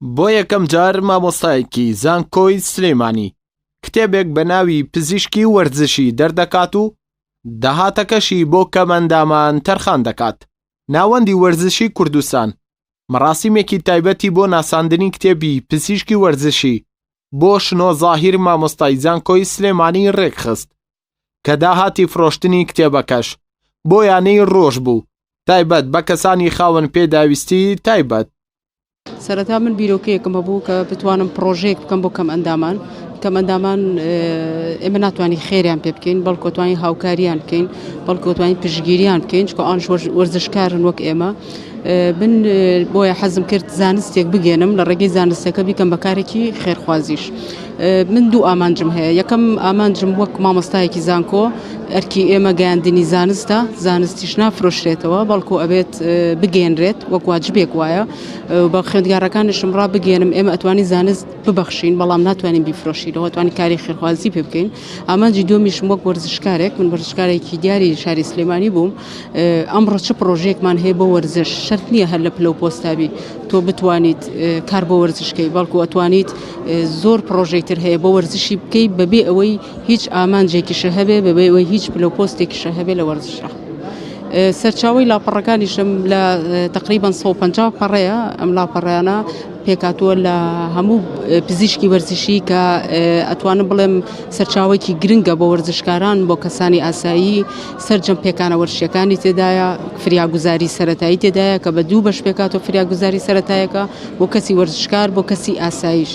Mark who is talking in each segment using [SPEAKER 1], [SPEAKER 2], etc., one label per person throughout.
[SPEAKER 1] بۆ یەکەم جار مامۆستایەکی زانکۆی سلێمانی کتێبێک بە ناوی پزیشکی وەرزشی دەردەکات و داهاتەکەشی بۆ کەمئەندامان تەرخان دەکات. ناوەندی وەرزشی کوردستان مەراسیمێکی تایبەتی بۆ ناساندنی کتێبی پزیشکی وەرزشی بۆ شنۆ زاهیر مامۆستای زانکۆی سلێمانی ڕێکخست کە داهاتی فرۆشتنی کتێبەکەش بۆ یانەی ڕۆژ بوو تایبەت بە کەسانی خاوەن پێداویستی تایبەت.
[SPEAKER 2] سەرەتا من بیرۆکەیەکم هەبوو کە بتوانم پڕۆژەیەک بکەم بۆ کەم ئەندامان کەم ئەندامان ئێمە ناتوانین خێریان پێ بکەین بەڵکو توانین هاوکاریان بکەین بەڵکو توانین پشتگیریان بکەین چکە ئەوانش وەرزشکارن وەک ئێمە من بۆیە حەزم کرد زانستێک بگەێنم لە ڕێگەی زانستەکە بیکەم بە کارێکی خێرخوازیش. من دوو ئامانجم هەیە یەکەم ئامانجم وەک مامۆستایەکی زانکۆ ئەرکی ئێمە گەیاندنی زانستە زانستیش نافرۆشرێتەوە بەڵکو ئەبێت بگەێنرێت وەک واجبێک وایە بە خوێندگارەکانیشم ڕابگەێنم ئێمە ئەتوانی زانست ببەخشین بەڵام ناتوانین بیفرۆشینەوە توانین کاری خێرخوازی پێ بکەین ئامانجی دووەمیشم وەک وەرزشکارێک من وەرزشکارێکی دیاری شاری سلێمانی بووم ئەمڕۆ چ پڕۆژەیەکمان هەیە بۆ وەرزش شەرت نییە هەر لە پلە و پۆستابی تۆ بتوانیت کار بۆ وەرزشکەی بەڵکو ئەتوانیت زۆر پڕۆژەی تر هەیە بۆ وەرزشی بکەی بەبێ ئەوەی هیچ ئامانجێکیشە هەبێ بەبێ ئەوەی هیچ پلە و پۆستێکیشە هەبێ لە وەرزشە. سەرچاوی لاپەڕەکانیشم لە تقریبان 150 پەڕەیە ئەم لاپەڕیانە پێکاتوە لە هەموو پزیشکی وەرزشی کە ئەتوانم بڵێم سەرچاوێکی گرنگە بۆ وەرزشکاران بۆ کەسانی ئاسایی سەرجەم پێکانە وەرزشیەکانی تێدایە فریاگوزاری سەتایی تێدایە کە بە دوو بەش پێکاتەوە فریاگوزاری سەتایەکە بۆ کەسی وەرزشکار بۆ کەسی ئاسایش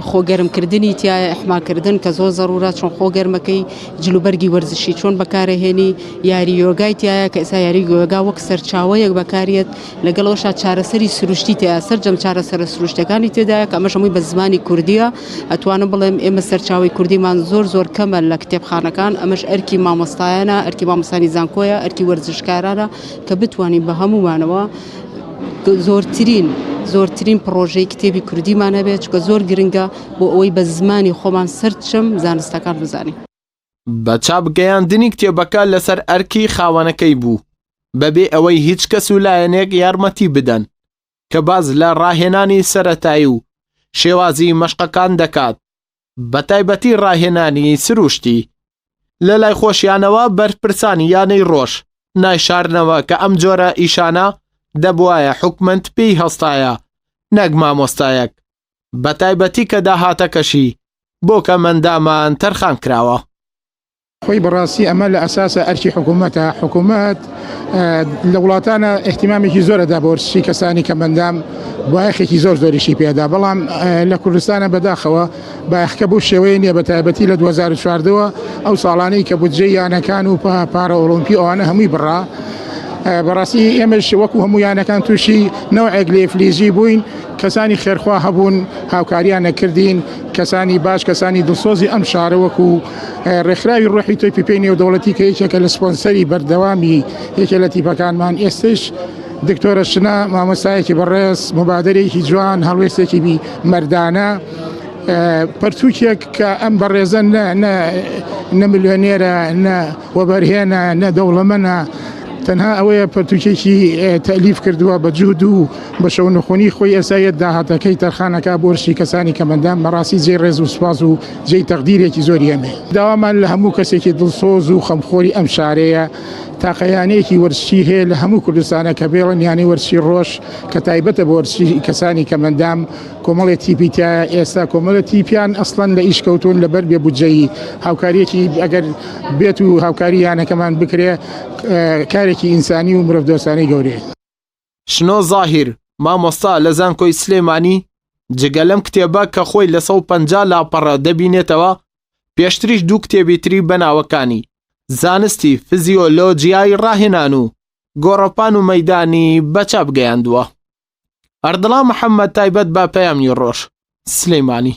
[SPEAKER 2] خۆگەرمکردنی تایە ئەحماکردن کە زۆر زەرورە چۆن خۆگەرمەکەی جلوبەرگی وەرزشی چۆن بەکارەهێنی یاری یۆگای تایە کە ئێستا یاری یۆگا وەک سەرچاوەیەک بەکاریەت لەگەڵەوەشا چارەسەری سروشتی تیا سەرجەم چارەسەرە سروشتەکانی تێدایە کە ئەمەش هەمووی بە زمانی کوردیە ئەتوانم بڵێم ئێمە سەرچاوەی کوردیمان زۆر زۆر کەمە لە کتێبخانەکان ئەمەش ئەرکی مامۆستایانە ئەرکی مامۆستانی زانکۆیە ئەرکی وەرزشکارانە کە بتوانین بە هەموومانەوە زۆرترین زۆرترین پڕۆژەی کتێبی کوردیمان هەبێت چکە زۆر گرنگە بۆ ئەوەی بە زمانی خۆمان سەرچم زانستەکان بزانین.
[SPEAKER 1] بە چاپ گەیاندنی کتێبەکە لەسەر ئەرکی خاوەنەکەی بوو بەبێ ئەوەی هیچ کەس و لایەنێک یارمەتی بدەن کە باس لە ڕاهێنانی سەرەتایی و شێوازی مەشقەکان دەکات بەتایبەتی ڕاهێنانی سروشتی. لە لای خۆشیانەوە بەرپرسانی یانەی ڕۆژ نایشارنەوە کە ئەم جۆرە ئیشانە دەبوایە حکومەت پێی هەستایە نەک مامۆستایەک بەتایبەتی کە داهاتەکەشی بۆ کەمئەندامان تەرخان کراوە.
[SPEAKER 3] خۆی بەڕاستی ئەمە لە ئەساسە ئەرکی حکوومەتە حکوومەت لە وڵاتانە احتیمامێکی زۆرە دا بۆ وەرزشی کەسانی کەمەندام بایەخێکی زۆر زۆریشی پێدا بەڵام لە کوردستانە بەداخەوە بایەخکە بەو شێوەیە نییە بە تایبەتی لە 2014ەوە ئەو ساڵانەی کە بودجەی یانەکان و پارە ئۆڵۆمپی ئەوانە هەمووی بڕا بەڕاستی ئێمەش وەکو هەموو یانەکان تووشی نەوعێک لە ئیفلیجی بووین کەسانی خێرخوا هەبوون هاوکاریان نەکردین کەسانی باش کەسانی دڵسۆزی ئەم شارە وەکو ڕێکخراوی ڕۆحی تۆپی پێی نێودەوڵەتی کە یەکێکە لە سپۆنسەری بەردەوامی یەکێ لە تیپەکانمان ئێستش دکتۆرە شنە مامۆستایەکی بەڕێز مبادرێکی جوان هەڵوێستێکی بی مەردانە پەرتوکێک کە ئەم بەڕێزە نە نە نە ملیۆنێرە نە وەبەرهێنە نە دەوڵەمەنە تەنها ئەوەیە پەرتوکێکی تەلیف کردووە بە جهد و بە شەونخونی خۆی ئێستا یەت داهاتەکەی تەرخانەکا بۆ ورشی کەسانی کەمەندام بەڕاستی جێی ڕێز و سوپاس و جێی تەقدیرێکی زۆری ئێمەیە. داوامان لە هەموو کەسێکی دڵسۆز و خەمخۆری ئەم شارەیە تاقە یانەیەکی وەرزشی هەیە لە هەموو کوردستانە کە بێڵن یانەی وەرزشی ڕۆژ کە تایبەتە بە وەرزشی کەسانی کەمەندام کۆمەڵێ تیپی تایە ئێستا کۆمەڵێ تیپیان ئەسڵەن لە ئیش کەوتون لەبەر بێ بودجەیی هاوکاریەکی ئەگەر بێت و هاوکاری یانەکەمان بکرێ کارێکی ئینسانی و مرۆڤدۆستانەی گەورەیە.
[SPEAKER 1] شنۆ زاهیر، مامۆستا لە زانکۆی سلێمانی، جگە لەم کتێبە کە خۆی لە 150 لاپەڕە دەبینێتەوە، پێشتریش دوو کتێبی تری بە ناوەکانی، زانستی فزیۆلۆجیای ڕاهێنان و گۆڕەپان و مەیدانی بە چاپ گەیاندووە. ئەردەڵان محەممەد تایبەت بە پەیامی ڕۆژ، سلێمانی.